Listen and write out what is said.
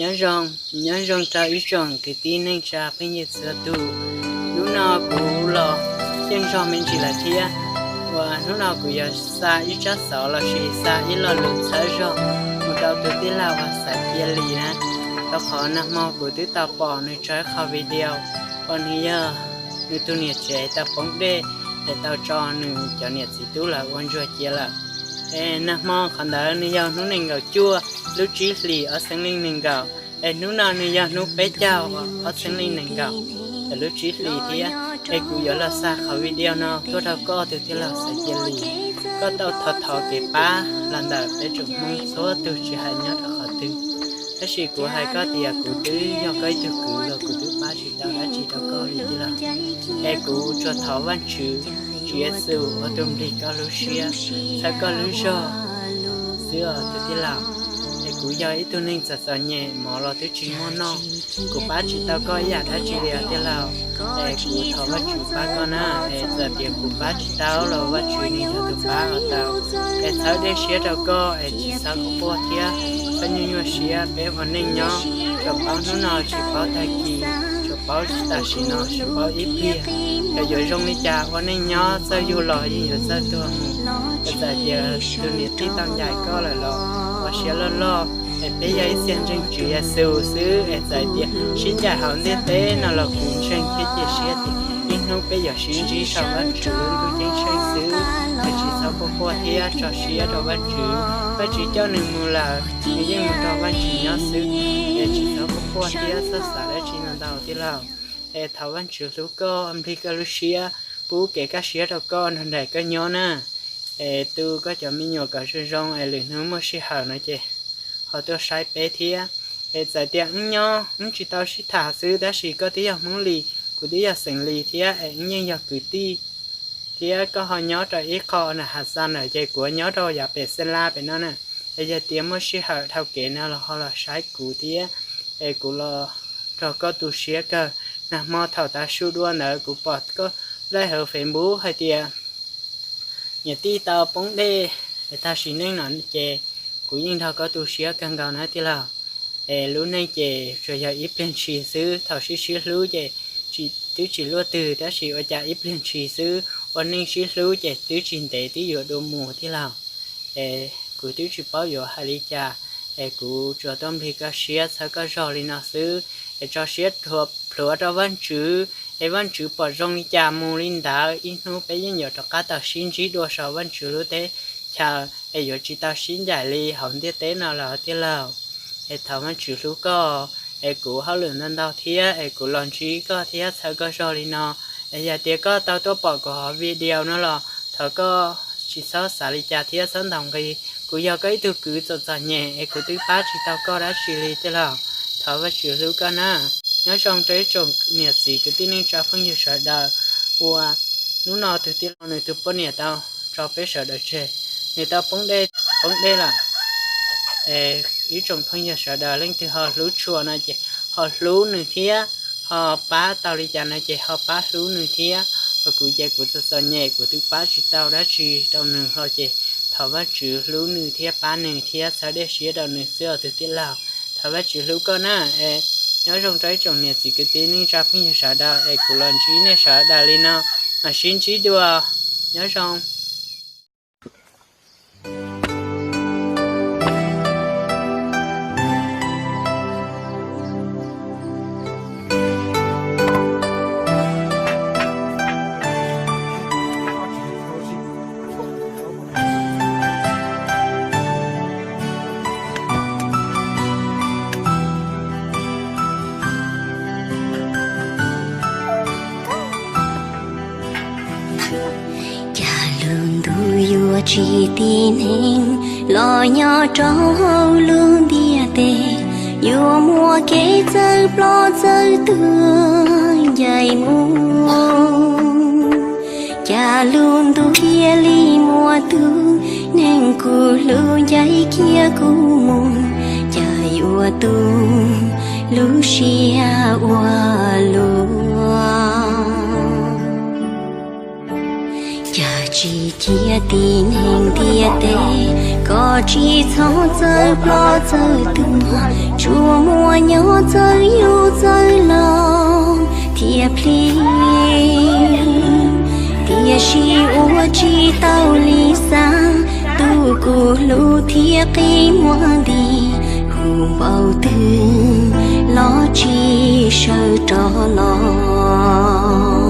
Nyob zoo, nyob zoo rau ib tsoom kwv tij neej tsa phooj ywg txhua tus. Hnub no kuv los yeej zog me ntsis lawm thiab, uas hnub no kuv yuav xa ib tsab xov lossis xa ib lo lus txhawb zog mus rau tus tij laug uas xav cia li na. Rau qhov nag hmo kuv twb tau pom nws tso ib qho video uas nws yog nws tus niam tsev tau poob dej es tau tso nws cov niam txiv tub lawv ua ntsuag cia lawm. Es nag hmo qhov ntawd nws yog hnub nees nkaum cuaj lub tsib hlis ob txhiab leej nees nkaum, es hnub no nws yog hnub peb caug ob txhiab leej nees nkaum lub tsib hlis thiab. Es kuv yuav los xa qhov video no tuaj rau koj tus tij laug xav cia li, koj tau thov thov kev pab los ntawm peb tsoom Hmoob txhua tus tsis hais nyob rau qhov twg. Tab sis kuv hais koj tias kuv twb yog koj ib tug kwv los kuv twb pab tsis tau dab tsi rau koj li tij laug. Es kuv tsuas thov Vajtswv, Tswv Yexus ua tus nplig koj lub siab, txhawb koj lub zog xwb os tus tij laug. Es kuv yog ib tug neeg txom txom nyem, mov los twb tsis muaj noj, kuv pab tsis tau koj ib yam dab tsi li os tij laug. Es kuv thov Vajtswv pab koj na, es txawm tias kuv pab tsis tau los Vajtswv nws yog tus pab los tau. Es txhawb dej siab rau koj, es tsis txhob quaj quaj thiab txhob nyuaj nyuaj siab. Peb ua neej nyob, tsuas paub hnub no tsis paub tag kis, tsuas paub tam sim no tsis paub ib pliag. Yog yuav zoo li cas ua neej nyob, txawj yug los yeej yuav txawj tuag mus. Es txawm tias tus niam tij tau ncaim koj lawm los ua siab loj loj, es peb yog ib txhia ntseeg Tswv Yexus xwb, es txawm tias sib ncaim hauv ntiaj teb no los kuv ntseeg thiab cia siab tias ib hnub peb yuav sib ntsib saum Vajtswv lub ntuj ceeb tsheej xwb. Es tsis txhob quaj quaj thiab tso siab rau Vajtswv, Vajtswv coj nws mus lawm nws yeej mus rau Vajtswv nyob xwb. Es tsis txhob quaj quaj thiab txhob xav dab tsi ntau ntau tij laug. Es thov Vajtswv hlub koj, nplig koj lub siab, pub kev kaj siab rau koj nrog nraim koj nyob na. Es tu koj cov me nyuam kom zoo zoo, es lwm hnub muaj sij hawm no ces ho tuaj saib peb thiab. Es txawm tias wb nyob wb tsis tau sib tham xwb, tab sis koj twb yog Hmoob Lis, kuv twb yog xeem Lis thiab, es wb yeej yog kwv tij. Thiab koj ho nyob rau ib qho na has xa ntawm, ces kuv nyob rau yav pem Xeeb Laj pem no na. Es yog tias muaj sij hawm dhau kev no los ho los saib kuv thiab, es kuv los nrog koj tu siab kawg. Nag hmo thaum tav su dua ntawd kuv pom koj laij hauv Facebook hais tias niam tij tau poob dej, es tag sim neej no ces kuv yeej nrog koj tu siab kawg nkaus na tij laug. Es lub neej ces tsuas yog ib pliag ntshis xwb, thaum sib sib hlub ces twb tsis luaj twg, tab sis ua cas ib pliag ntshis xwb ua neej sib hlub ces twb tsis ntev twb yuav dua mus tij laug. Es kuv twb tsis paub yuav hais li cas, es kuv tsuas tuaj nplig koj siab txhawb koj zog li no xwb. Es tso siab plhuav rau Vajtswv, es Vajtswv pom zoo li cas mus li ntawd, ib hnub peb yeej yuav rov qab tau sib ntsib dua saum Vajtswv lub teb chaws, es yuav tsis tau sib ncaim li hauv ntiaj teb no lawm tij laug. Es thov Vajtswv hlub koj, es kuv hauj lwm ntau ntau thiab, es kuv los ntsib koj thiab txhawb koj zog li no. Es yog tias koj tau tuaj pom kuv hauv video no los thov koj tsis txhob xav li cas thiab txhob ntaus nqi. Kuv yog koj ib tug kwv txom txom nyem, es kuv twb pab tsis tau koj dab tsi li tij laug. Thov Vajtswv hlub koj na. Nyob zoo rau ib tsoom niam txiv kwv tij neej tsa phooj ywg sawv daws uas hnub no tus tij laug nws tus poj niam tau tso peb sawv daws tseg, nws tau poob dej, poob dej lawm. Es ib tsoom phooj ywg sawv daws leej twg ho hlub tshua no ces ho hlub nws thiab, ho pab tau li cas no ces ho pab hlub nws thiab. Ho kuv ces kuv txom txom nyem, kuv twb pab tsis tau dab tsi rau nws hlo ces thov Vajtswv hlub nws thiab pab nws thiab txhawb dej siab rau nws xwb os tus tij laug. Thov Vajtswv hlub koj na. Es nyob zoo rau ib tsoom niam txiv kwv tij neej tsa phooj ywg sawv daws, es kuv los ntsib nej sawv daws li no, mam sib ntsib dua. Nyob zoo. Cas lub ntuj yuav tsis tib neeg los nyob rau hauv lub ntiaj teb, yuav muaj kev txawj ploj txawj tuag ncaim mus. Cas lub ntuj thiaj li muaj tus neeg kuv hlub ncaim kiag kuv mus, cas yuav tu lub siab ua luaj. Cas tsis cia tib neeg ntiaj teb Koj tsis txhob txawj ploj txawj tuag, tsuas muaj nyob txawj yug txawj laus thiaj plig. Tiam sis ua tsis tau li xav, tus kuv hlub thiab qi muag nti, hu npaum twg los tsis sawv rov los.